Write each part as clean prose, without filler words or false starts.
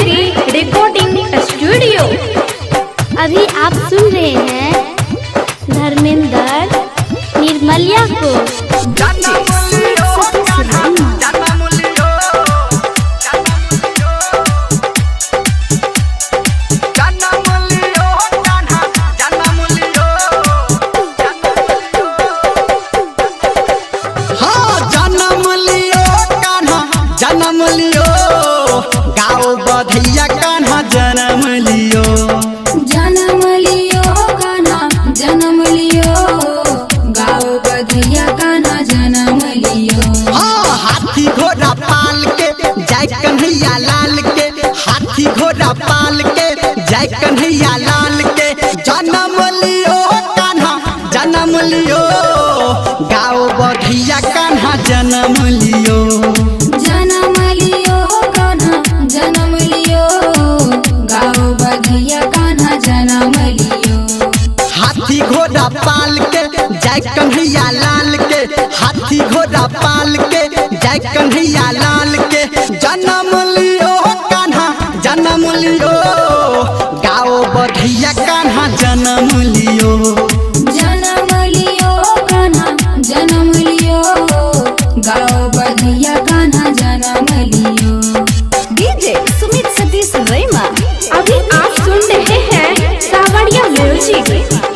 Gayatri recording studio. अभी आप सुन रहे हैं धर्मेंद्र निर्मलिया को। हाँ, जन्म लियो कान्हा, जन्म लियो, गाओ बधैया कान्हा जन्म लियो। जन्म लियो कान्हा जन्म लियो, गाओ बधैया कान्हा जन्म लियो। हाँ, हाथी घोड़ा पाल के जय कन्हैया लाल के, हाथी घोड़ा पाल के जय कन्हैया लाल के। जन्म लियो कान्हा जन्म लियो, गाओ बधैया कान्हा जन्म लियो। जन्म लियो कान्हा जन्म लियो, गाओ बधैया कान्हा जन्म लियो। हाथी घोड़ा पाल के जय कन्हैया लाल के, हाथी घोड़ा पाल के जय कन्हैया लाल के। जन्म लियो कान्हा जन्म लियो, गाओ बधैया कान्हा जन्म लियो। जन्म लियो कान्हा जन्म लियो, गाओ बधैया कान्हा जन्म लियो। डीजे सुमित सतीश रैमा। अभी आप सुन रहे हैं सावरिया म्यूजिक।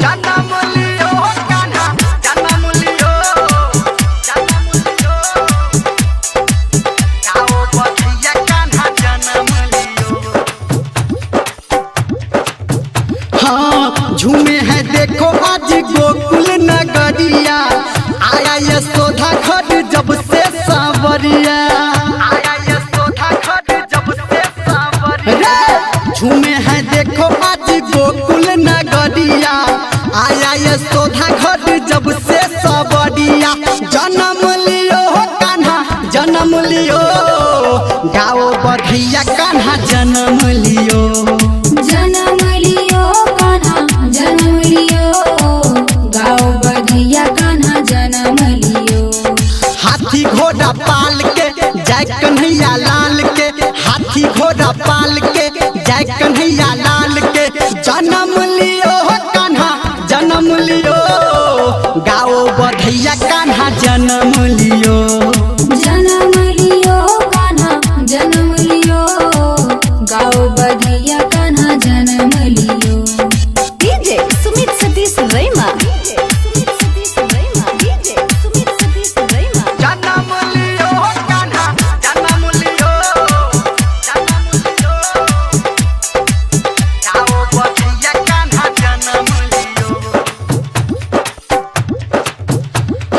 जन्म लियो कान्हा जन्म लियो, जन्म लियो, गाओ बधैया कान्हा जन्म लियो। हाँ, झूमे है देखो आज गोकुल नगरिया, आया यशोदा घर जब से सावरिया, आया यशोदा घर जब से सावरिया। झूमे है देखो आज गोकुल नगरिया, आया यशोदा घर जब से सावरिया। जन्म लियो कान्हा जन्म लियो, गाओ बधैया कान्हा जन्म लियो। जन्म लियो कान्हा जन्म लियो, गाओ बधैया कान्हा जन्म लियो। हाथी घोड़ा पाल के जय कन्हैया लाल के, हाथी घोड़ा पाल के जय कन्हैया लाल के। जन्म लियो कान्हा जन्म लियो, गाओ बधैया कान्हा जन्म लियो। जन्म लियो कान्हा जन्म लियो, गाओ बधैया कान्हा जन्म लियो। डीजे सुमित सतीश रैमा। डीजे सुमित सतीश रैमा। जन्म लियो कान्हा जन्म लियो, जन्म लियो, गाओ बधैया कान्हा जन्म लियो।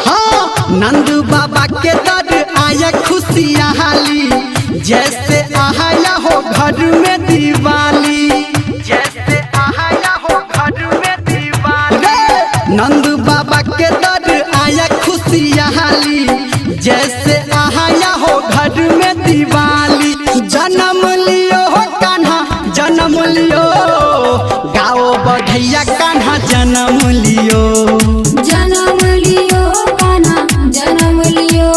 हाँ, नंद बाबा के दर आया खुशियाली, जैसे आया हो घर में दिवाली, जैसे आया हो घर में दिवाली। नंद बाबा के दर आया खुशियाली, जैसे आया हो घर में दिवाली। जन्म लियो हो कान्हा जन्म लियो, गाओ बधैया कान्हा जन्म लियो। जन्म लियो कान्हा जन्म लियो,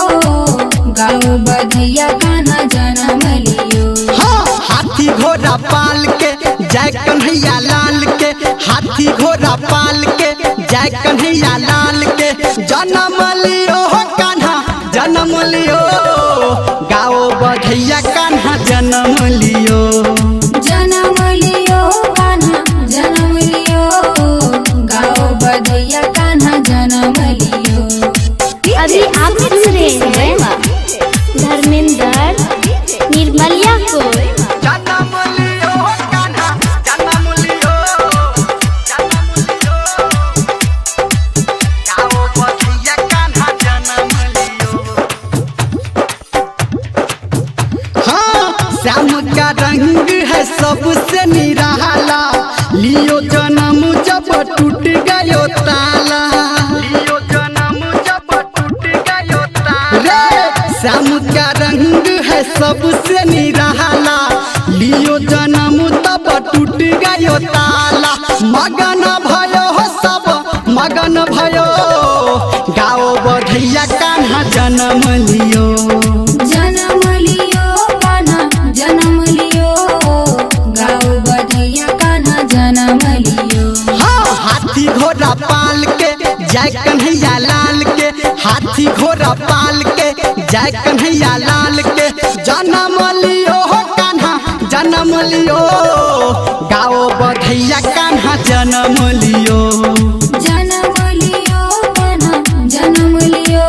गाओ बधैया कान्हा जन्म लियो। हाँ, हाथी घोड़ा पाल के जय कन्हैया लाल के, हाथी घोड़ा पाल के जय कन्हैया लाल के। जन्म लियो हो कान्हा जन्म लियो, गाओ बधैया कान्हा जन्म लियो। जन्म लियो कान्हा जन्म लियो, गाओ बधैया कान्हा जन्म लियो। अभी आप सुन रहे हैं धर्मेंद्र निर्मलिया को। जन्म लियो कान्हा जन्म लियो, जन्म लियो, गाओ बधैया कान्हा जन्म लियो। हाँ, श्याम का रंग है सबसे निराला, लियो जन्म जब टूट गयो ताला, लियो जन्म जब टूट गयो ताला। रे श्याम का रंग है सबसे निराला, लियो जन्म तब टूट गयो ताला। मगन भयो हो सब मगन भयो, गाओ बधैया कान्हा जन्म लियो। जन्म लियो कान्हा जन्म लियो, घोड़ा पाल के जय कन्हैया लाल के, हाथी घोड़ा पाल के जय कन्हैया लाल के। जन्म लियो हो कान्हा जन्म लियो, गाओ बधैया कान्हा जन्म लियो। जन्म लियो कान्हा जन्म लियो,